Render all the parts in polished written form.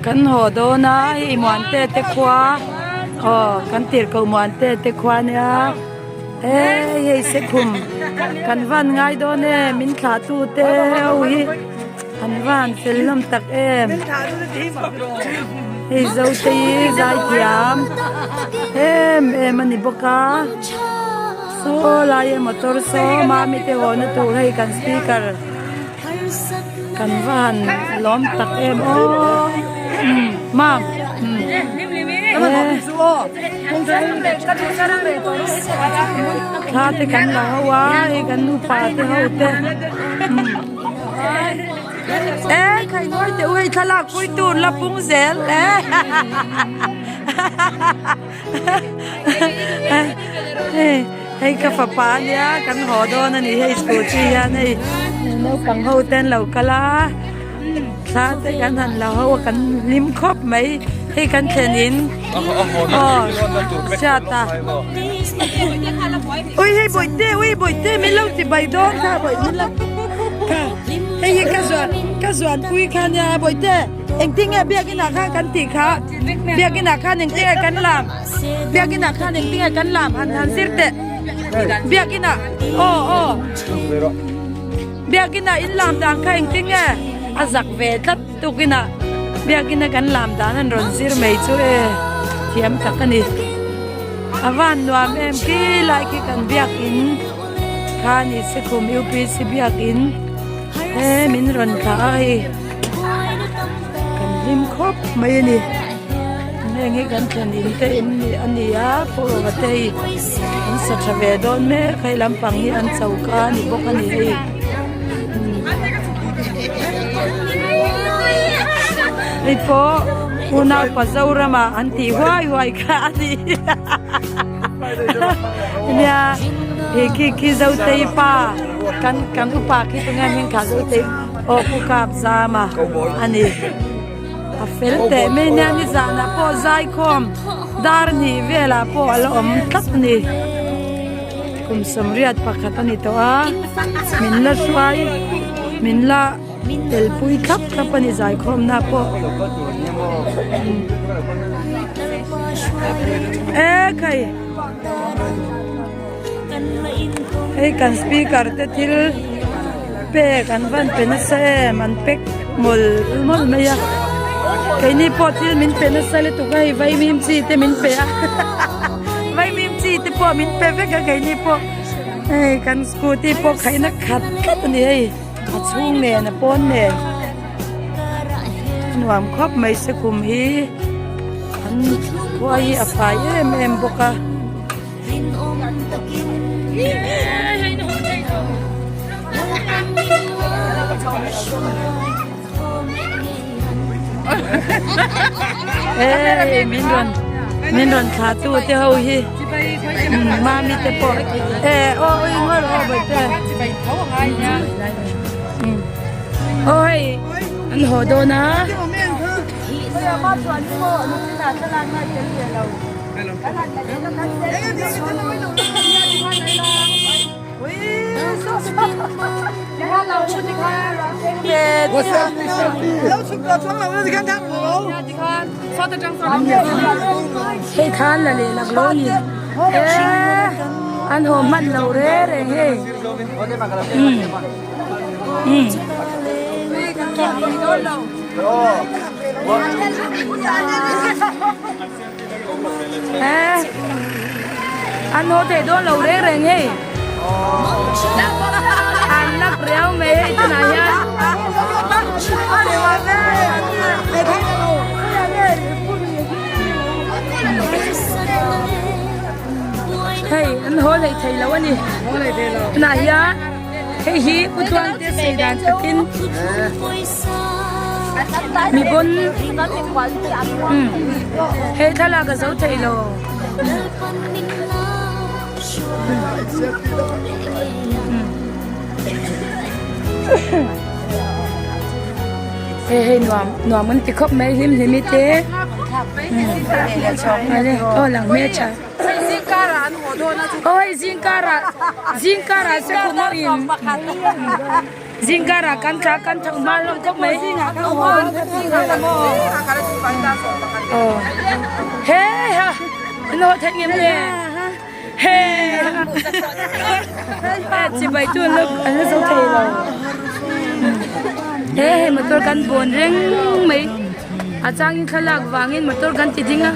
Kan haw dawn a hei Muante te khua aw kan tirhkoh Muante te khua nia hei hei Sekhum kan van ngai dawn e min thlah tu te ho hi an van fel hlawm tak em hei Zote hi zaithiam em em a ni bawk a saw laia motor saw mami te haw na tur hei kan speaker. Kan va han lawm tak em aw mam thla te kan la ho a hei kan nupa te ho te e khai ngawi teh u hei thlalak pui tur la pung zel e Hei ka fapa ania kan haw dawn a ni hei scooty hian hei naupang ho te an lo kal a thla te kan han la ho a kan hlim khawp mai hei kan thlen in aw hriat a ui hei bawihte ui bawihte min lo ti bai dawn kha bawih min lo kha hei hi ka zuan ka zuanpui kha ania bawihte engtin nge biakin ah khan kan tih kha biakin ah khan engtin nge kan lam. Biakinn ah khan engtin nge kan lam han han zir teh Biakinn ah aw aw Biakinn ah in lam dan kha engtin nge a zak ve tlat tukin ah Biakinn a kan lam dan an rawn zir mai chu e thiam tak a ni a van nuam em khi lai khi kan biakinn kha ni se khum UPC biakinn he min rawn thlah a hei kan hlim khawp mai a ni. Heng hi kan thlen in te in nih a ni a pawh te hei an sa tha ve dawn mek hei lampang hi an choka a ni bawk a ni hei hei pawh unau pa Zorama an tih huai huai kha a ni nia hei khi khi Zotei pa kan kan upa khi tunge hming kha Zotei aw pu kap zama a ni. A fel teh mai nia nizanah pawh zaikhawm dar hnih velah pawh a la awm tlat a ni kum sawmriat pakhat a ni tawh a min la hruai min la telpui thlap thlap a ni zaikhawmna pawh e khai hei kan speaker te thil pek an van pe nasa em an pack mawlh mawlh mai a keini pawh thil min pe nasa lutuk a hei vaimim chi te min pe a vaimim chi te pawh min pe vek a keini pawh hei kan scooty pawh khaihna khat tlat a ni hei a chhung nen a pawn nen a nuam khawp mai se kum hi an khua hi a fai em em bawk a. Hey, min rawn min rawn thlah tu te ho hi mami te pawh eh aw ui ngawr aw bai te aw hei an haw dawn a. Hei khan la leh lak lo ni an haw hman lo re reng hei um An haw thei dawn lo reng reng hei an lak riau mai hei tunah hian hei an haw leh thei lo a ni tunah hian hei hi pu Tluangte sei dan takin mi pawn hei thlalak a zo thei lo. Hei hei nuam nuam an ti khawp mai hlim hlim i te aw lang hmeltha aw hei zingkarah zingkarah sekhum ho in. Zingkarah kan thla kan thak hma hlawm khawp mai. Aw he ha an haw theih ngem le he ha chibai chu an la an la zo thei lo he hei motor kan bawn reng mai a changin thlalak vangin motor kan ti ding a.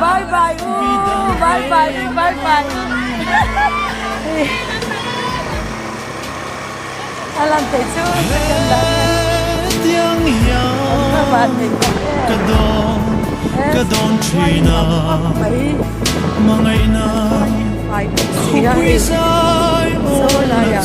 Bye bye u bye bye u bye bye a lan theih chu second lam an van nei tak em fai sia hei saw laiah.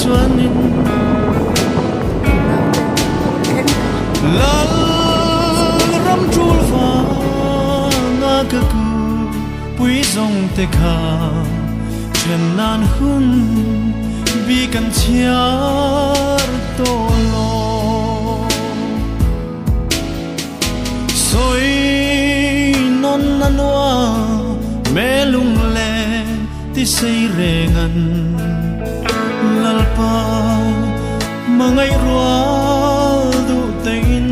Hmangaih rual duh tein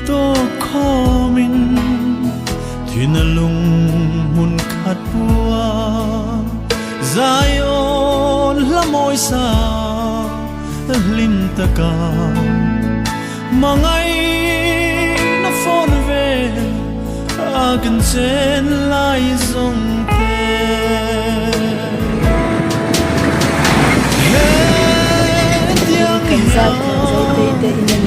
tawk khawmin thin a lung hmun khat pua Zion hla mawi sa hlim taka hmangaih na fawn ve a kan chen lai zawng te. Kan zat thiam zo tei te in a ni.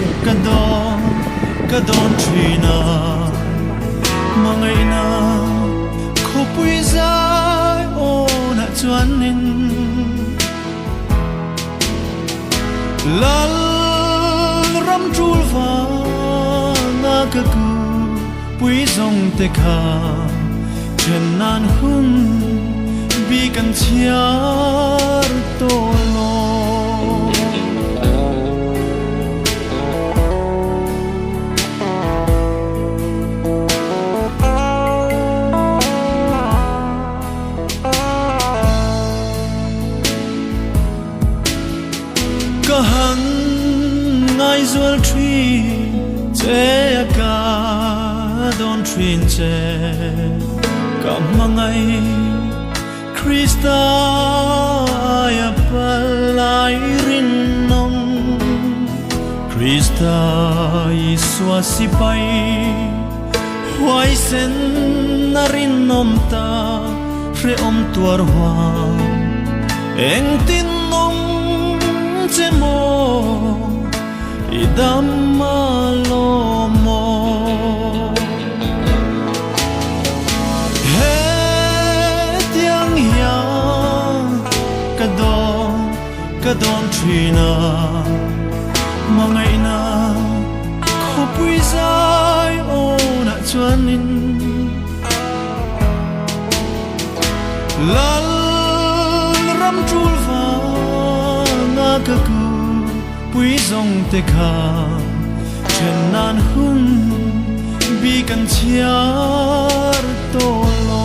Ka han ngaizual thin che a ka dawn thin che ka hmangaih Krista aia palai rinawm Krista Isua sipai huaisen a rinawm ta hrehawm tuar huam engtin awm che maw i dam a lawm maw hetiang hian ka dawn ka dawn thin a hmangaihna khawpui zai awnah chuanin Lal ram tul vanga ka ku pui zawng te kha then nan hun bi kan chhiar tawh lo.